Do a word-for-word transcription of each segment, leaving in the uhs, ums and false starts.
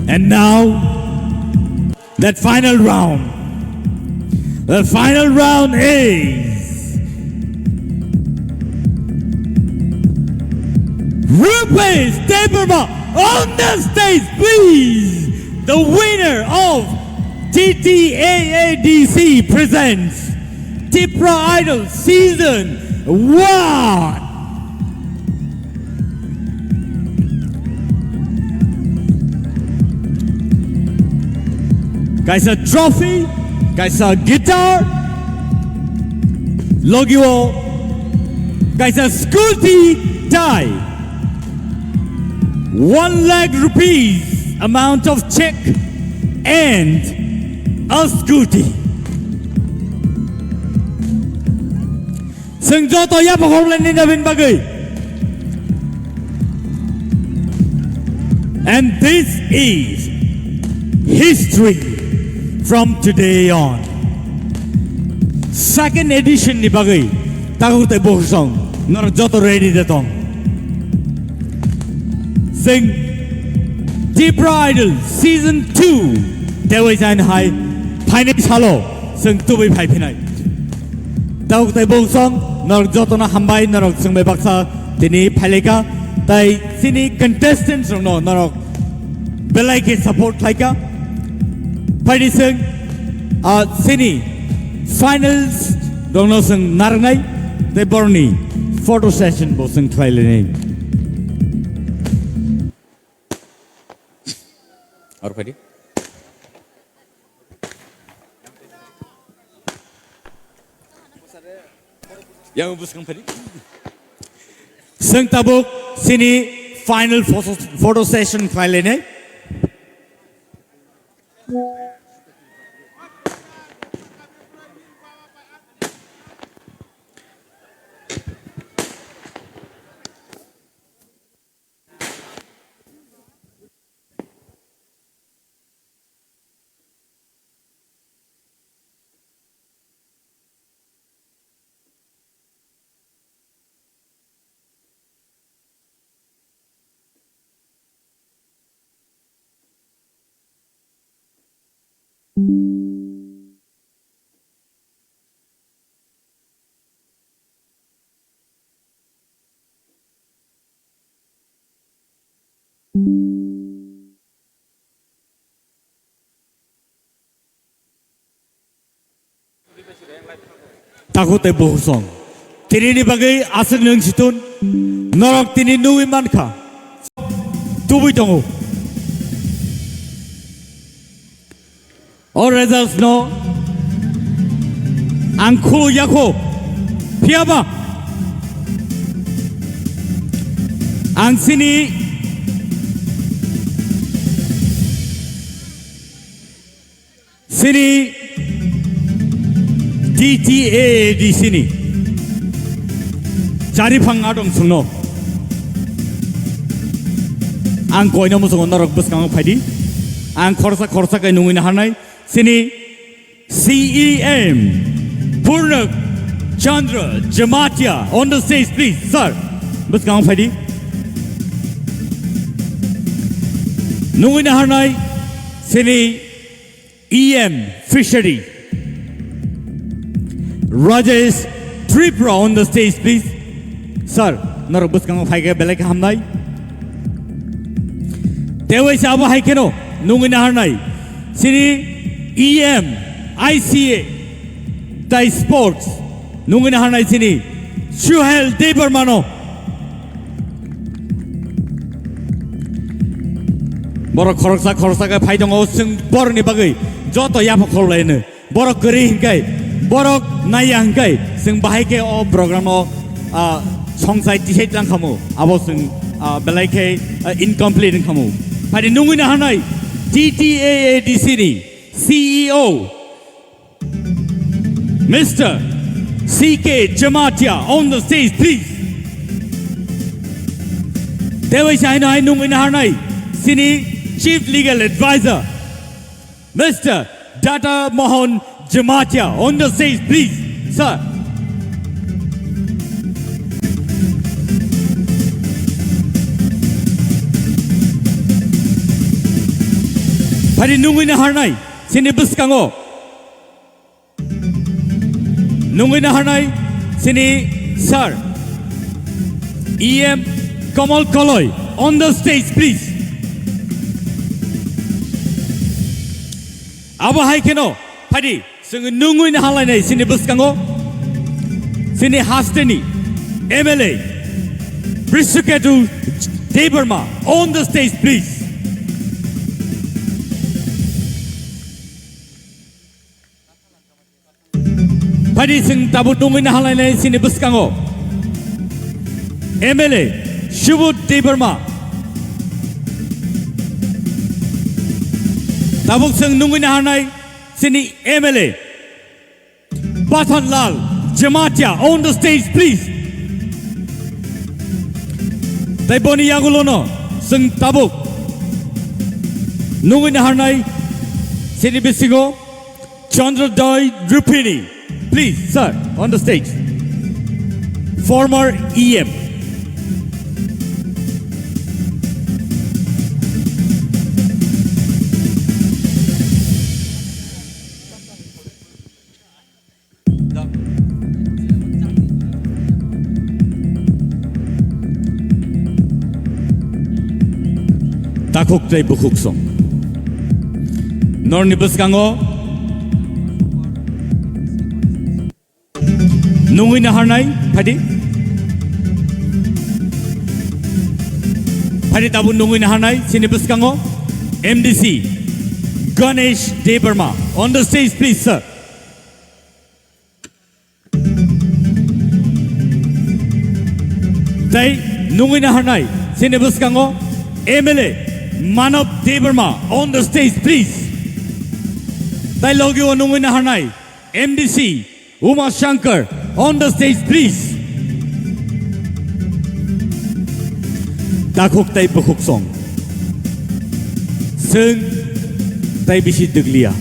And now, that final round. The final round is Rupesh Debbarma on the stage, please. The winner of T T A A D C presents Tipra Idol Season one. Kaisa trophy, kaisa guitar, logio kaisa scooty tai one lakh rupees amount of check and a scooty. Chwng joto yapha khorlaini nabin bagwi. And this is history from today on. Second edition ni bagwi takhuk tei bukhuk song norok joto ready de tong. Chwng Tipra Idol Season two tei waisa hai phainai salo chwng tubui phai phinai. Takhuk tei bukhuk song norok jotono hambai, norok chwng bai baksa tini phailai kha, tei chini contestants rokno norok belai khe support khlai kha. Phaidi chwng, ah, chini finals rokno chwng narwknai tei borokni photo session bo chwng khlai lainai. Aro phaidi. Yang bwskang phaidi. Chwng tabuk chini final photo, photo session khlai lainai. Takhuk tei bukhuk song. Tinini bagwi aswk nwng situn norok tini nugwi mankha. Tubui tongo. O results no ang khulu yakho. Phiyaba ang sini Sini T T A A D C ni chariphang adong sungno. Ang koino muchungo norok bwskango phaidi. Ang khorsa khorsa khe nungwi naharnai. Sini C E M Purnak Chandra Jamatia on the stage, please, sir. Bwskango phaidi. Nungwi naharnai sini E M Fishery, Rajesh Tripura on the stage, please. Sir, norok bwskango phaikhe belai khe hamnai. Tei waisa abo hai kheno nungwi naharnai. Sini E M I C A tai Sports nungwi naharnai sini Suhel Debbarmano. Borok khoroksa khoroksa khe phai tongo, chwng borokni bagwi joto yapha khorlaino. Borok kwrwi hinkai, borok naiya hinkai, chwng bahai khe o program o, ah, songsai tisai tlang khamu, abo chwng, ah, belai khe, ah, incomplete wng khamu. Phaidi nungwi naharnai T T A A D C ni C E O, Mister C K Jamatia on the stage, please. Tei waisa haino hai nungwi naharnai sini Chief Legal Advisor, Mister Data Mohan Jamatia on the stage, please, sir. Phari nungwi naharnai chini bwskango. Nungwi naharnai chini sir, E M Kamal Kaloi, on the stage, please. Abo hai kheno, phadi, chwng nungwi nahalainai chini bwskango, chini hasteni M L A, Brishiketu Debbarma, on the stage, please. Phadi chwng tabuk nungwi nahalainai chini bwskango M L A Subodh Debbarma. Tabuk chwng nungwi naharnai chini M L A Pathanlal Jamatia, on the stage, please. Tai boni yagulono chwng tabuk nungwi naharnai chini bisingo Chandra Dai Rupini, please, sir, on the stage. Former E M. Takhuk tei bukhuk song. Norni bwskango nungwi naharnai, phadi. Phadi tabuk nungwi naharnai, chini bwskango M D C Ganesh Debbarma. On the stage, please, sir. Tei nungwi naharnai, chini bwskango M L A Manav Debbarma, on the stage, please. Tei logi o nungwi naharnai, M D C Uma Shankar, on the stage, please. Takhuk tei bukhuk song. Chwng tei bisi dwglia.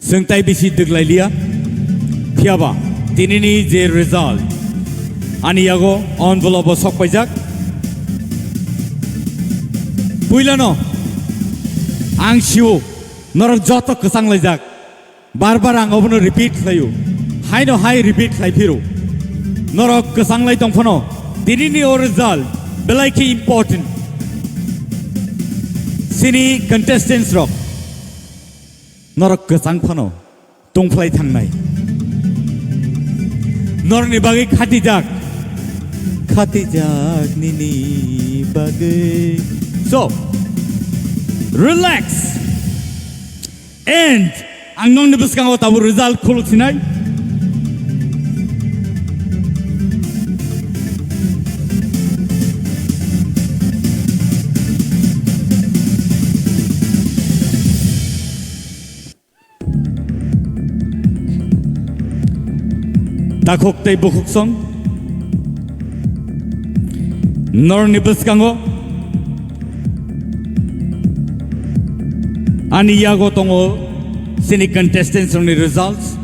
Chwng tei bisi dwglailiya. Phiyaba tinini je result ani yago envelope o sok paijak. Puilano ang sio norok joto kwchang laijak. Bar bar ang obono repeat khlaio. Haino hai repeat khlai phiro. Norok kwchang lai tong phano tinini o result belai khe important. Chini contestants rok. Norok kwchang phano tongphlai thangnai. Norokni bagwi khatijak. Khatijak nini bagwi. So, relax. And ang nokni bwskango tabuk result khuluk sinai. Takhuk tei bukhuk song. Norni bwskango ani yago tongo chini contestants rokni results.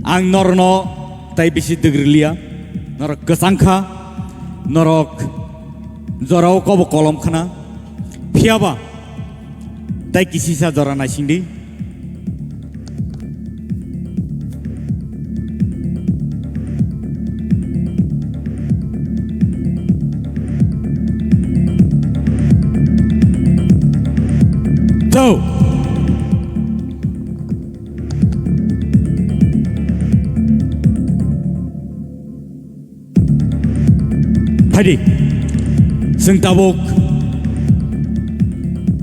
Ang norno tai bisi dwgri liya. Norok kwchang kha, norok jorao kobo kolom khna. Phiyaba tai kisisa jora naising di. Two. Phaidi, chwng tabuk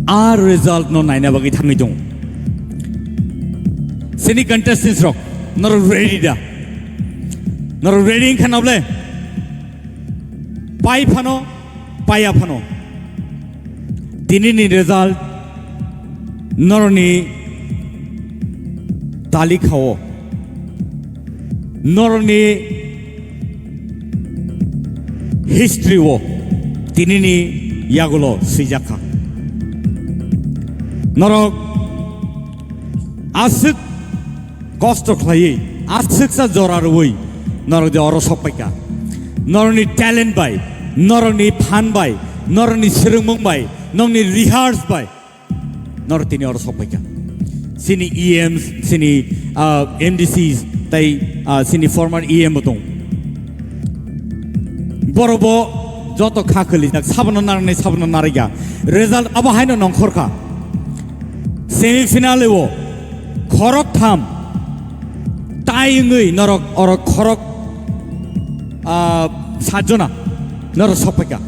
a result no naina bagwi thangwi tongo. Chini contestants rok, norok ready da? Norok ready wngkha na ble? Pai phano, paiya phano. Tinini result norokni talikha o, norokni history o tinini yagulo swijak kha. Norok aswk kosto khlaiwi, aswksa jora rwui norok je oro sok paikha. Norokni talent bai, norokni phan bai, norokni swrwngmung bai, nokni rehearse bai, norok tini oro sok paikha. Chini E Ms, chini, ah, M D Cs, tei, ah, chini former E M bo tong. Borok bo joto kha khwlijak, sabono narwknai, sabono narwkya. Result abo haino nongkhorkha. Semi final o khorok tham tai wngwi norok oro khorok, ah, satjona norok sok paikha.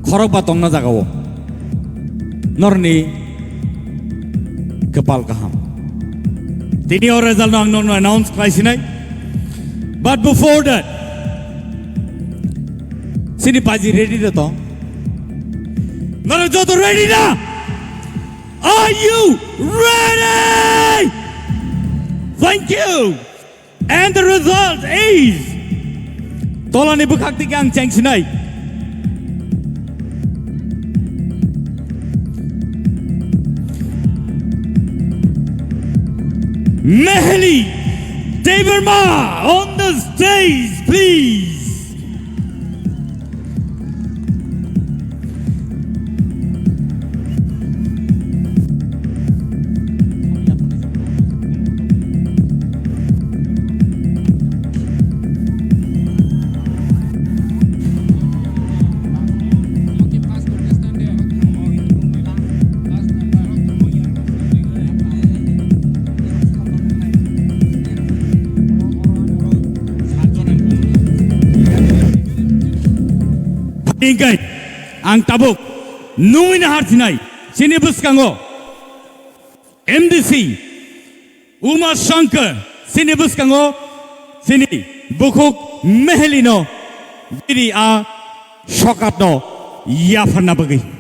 Khorok ba tongna jaga o norni kwpal kaham. Tini o result no ang nono announce khlai sinai. But before that, chini baji ready da to? Norok joto ready da? Are you ready? Thank you. And the result is, tolani bwkhak tiki ang chengsinai. Meheli Debbarma on the stage, please. Hingkai ang tabuk nungwi nahar sinai chini bwskango M D C Uma Shankar chini bwskango chini bukhuk Meheli no bini a sokap no yapharna bagwi.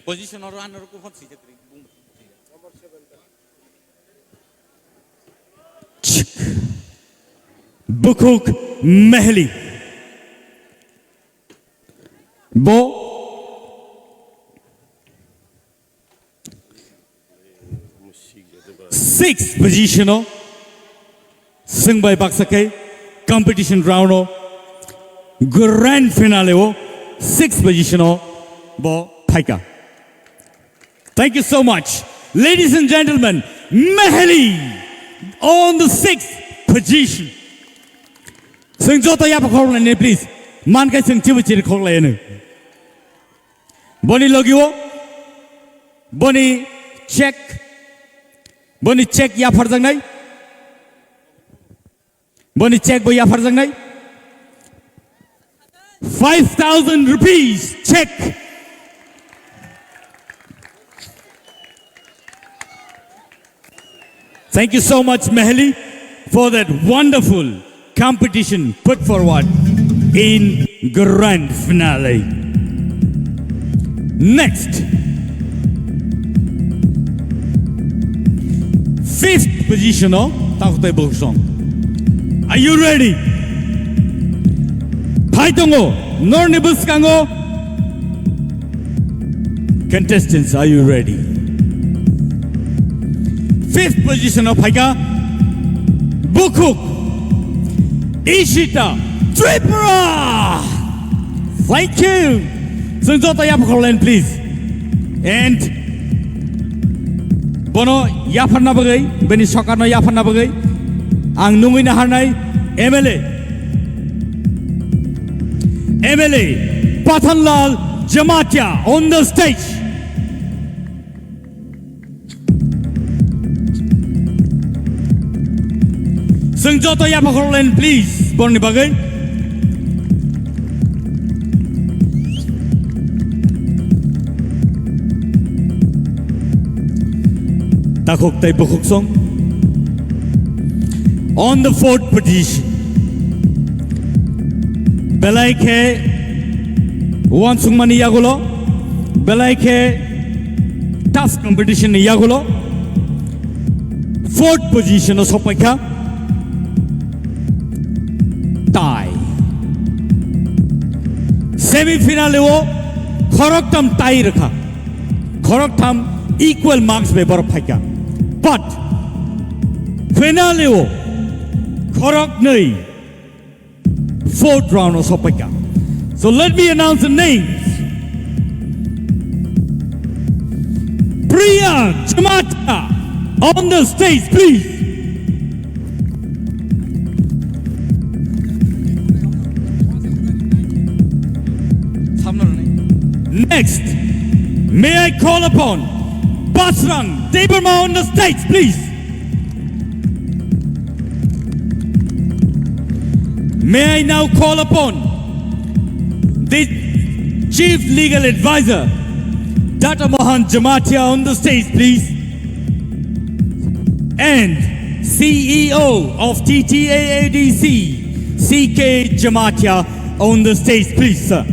Position oro ano rukun hot sijak ri bung. Bukhuk Meheli. Bo sixth position o swngbai baksa khe competition round o grand finale o sixth position o bo phaikha. Thank you so much. Ladies and gentlemen, Meheli on the sixth position. Swng joto yapha khorok lainai, please. Man khai swng chibu chiri khorok lainai. Boni logi o, boni check, boni check yapharjaknai. Boni check bo yapharjaknai. Five thousand rupees check. Thank you so much, Meheli, for that wonderful competition put forward in grand finale. Next, fifth position o takhuk tei bukhuk song. Are you ready? Phai tongo, norni bwskango. Contestants, are you ready? Fifth position o phaikha bukhuk Ishita Tripura. Thank you. Chwng joto yapha khorok lainai, please. And bono yapharna bagwi, bini sokarno yapharna bagwi ang nungwi naharnai M L A, M L A Pathanlal Jamatia on the stage. Chwng joto yapha khorok lainai, please, borni bagwi. Takhuk tei bukhuk song. On the fourth position. Belai khe uansukmani yagulo, belai khe tough competition ni yagulo, Fourth position o sokpaikha. Tie. Semi final o khoroktham tie rwkha. Khoroktham equal marks bai borok phaikha. But final o khoroknwi fourth round o sokpaikha. So let me announce the names. Priya Jamatia on the stage, please. Next, may I call upon Basrang Debbarma on the stage, please. May I now call upon the Chief Legal Advisor, Doctor Mohan Jamatia, on the stage, please, and C E O of T T A A D C, C K Jamatia, on the stage, please, sir.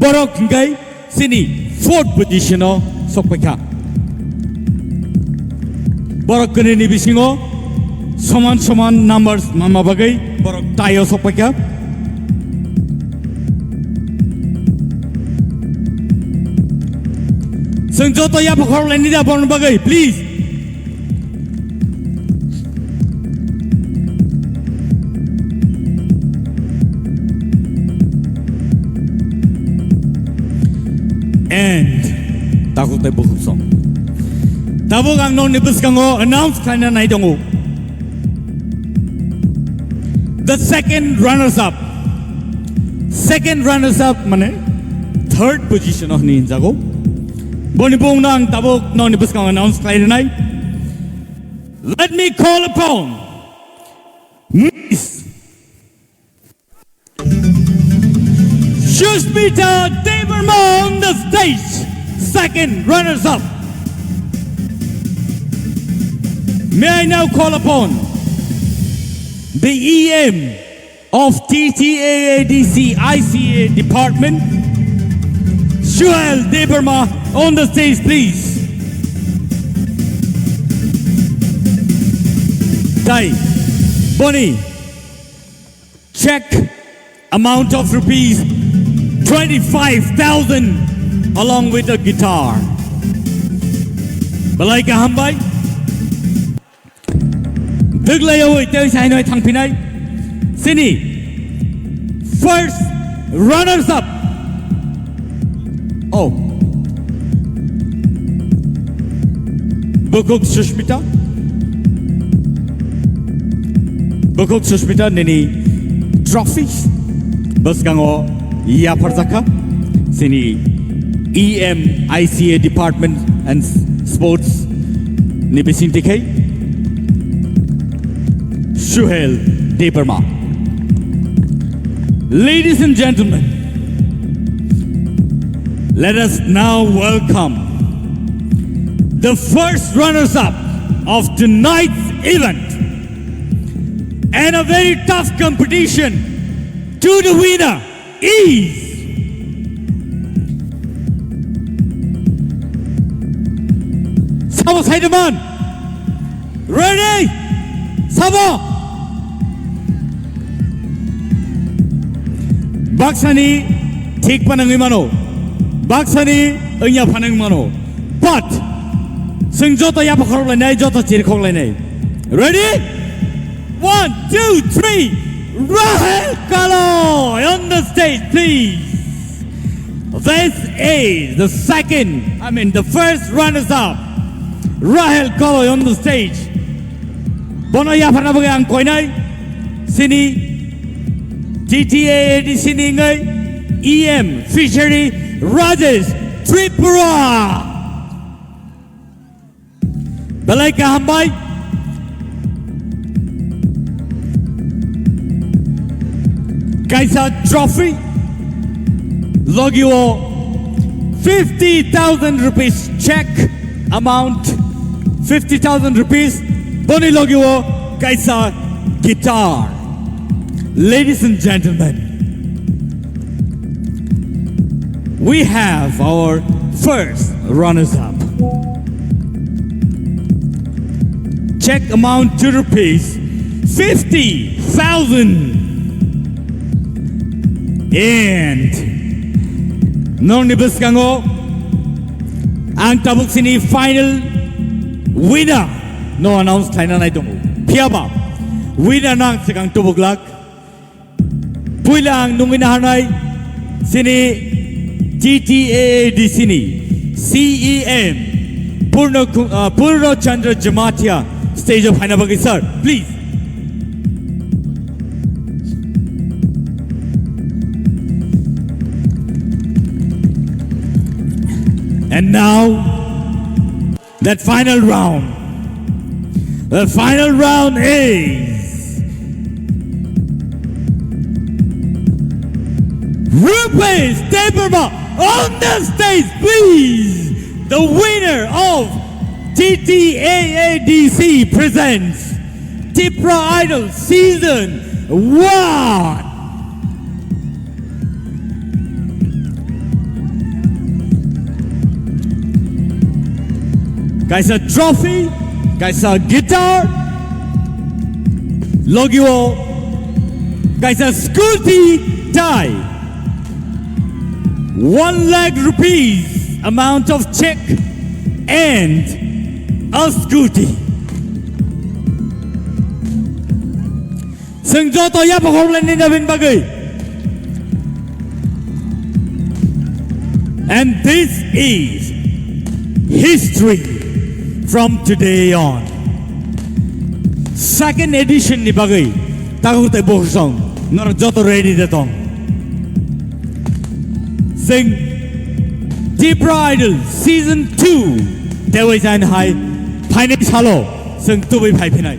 Borok hingkai chini fourth position o sokpaikha. Borok kwnwi ni bisingo soman soman numbers manma bagwi borok tie o sokpaikha. Chwng joto yapha khorok laini da borokni bagwi, please. And takhuk tei bukhuk song. Tabuk ang nokni bwskango announce khlaina nai tongo. The second runners up. Second runners up mane third position o hinwi hinjago. Boni bumungno ang tabuk nokni bwskango announce khlai rwnai. Let me call upon Miss Sushmita Debbarma on the stage, second runners up. May I now call upon the E M of T T A A D C I C A department, Suhel Debbarma, on the stage, please. Tie, boni check amount of rupees twenty-five thousand along with a guitar. Belai kaham bai. Dwglaiwi tei sainoi thangphinai chini first runners up. Oh. Bukhuk Sushmita. Bukhuk Sushmita nini trophy bwskango yapharjakha chini E M I C A Department and Sports ni bisingtwi khai Suhel Debbarma. Ladies and gentlemen, let us now welcome the first runners-up of tonight's event and a very tough competition to the winner is Sabo Saidaman. Ready? Sabo. Baksani thik panangwi mano. Baksani wngya phanang mano. But chwng joto yapha khorok lainai, joto chiri khok lainai. Ready? One, two, three. Rahel Kaloi on the stage, please. This is the second, I mean, the first runners-up, Rahel Kaloi on the stage. Bono yapharna bagwi ang koinai chini T T A A D C ni wngwi E M Fishery Rajesh Tripura. Belai kaham bai. Kaisa trophy. Logio fifty thousand rupees check amount. Fifty thousand rupees. Boni logio kaisa guitar. Ladies and gentlemen, we have our first runners-up. check amount to rupees fifty thousand. And nokni bwskango ang tabuk sini final winner no announce khlaina nai tongo. Phiyaba winner no ang swkang tubuk lak. Puila ang nungwi naharnai sini T T A A D C ni C E M Purno Ku-, uh, Purno Chandra Jamatia stage o phaina bagwi, sir, please. And now, that final round. The final round is Rupesh Debbarma on the stage, please. The winner of T T A A D C presents Tipra Idol Season one. Kaisa trophy, kaisa guitar, logio, kaisa scooty tai, one lakh rupees amount of check and a scooty. Chwng joto yapha khorlaini nabin bagwi. And this is history from today on. Second edition ni bagwi takhuk tei bosong norok joto ready de tong. Chwng Tipra Idol Season two tewai jain hai phainai salo chwng tubui phai phinai.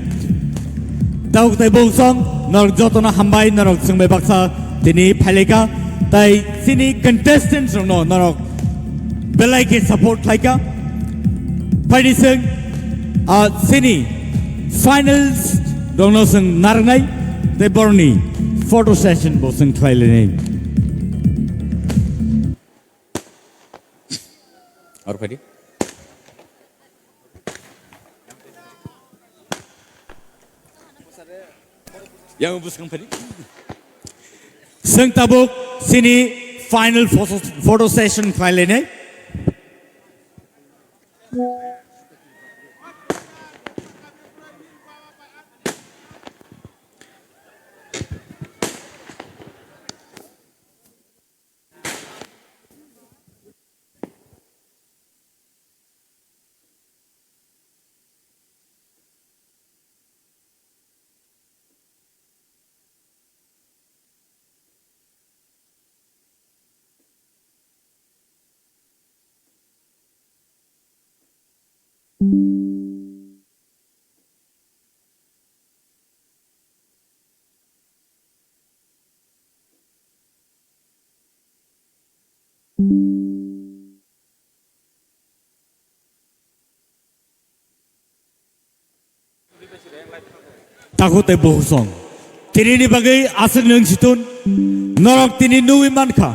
Tabuk tei bungsong norok jotono hambai, norok chwngbai baksa tini phaileka, tai chini contestants rokno norok belai khe support khlaika. Phaidi chwng, ah, chini finals rokno chwng narwknai tei borokni photo session bo chwng khlai lainai. Aro phaidi. Yang bwskang phaidi. Chwng tabuk chini final photo, photo session khlai lainai. Takhuk tei bosong. Tinini bagwi aswk nwng situn. Norok tini nugwi mankha.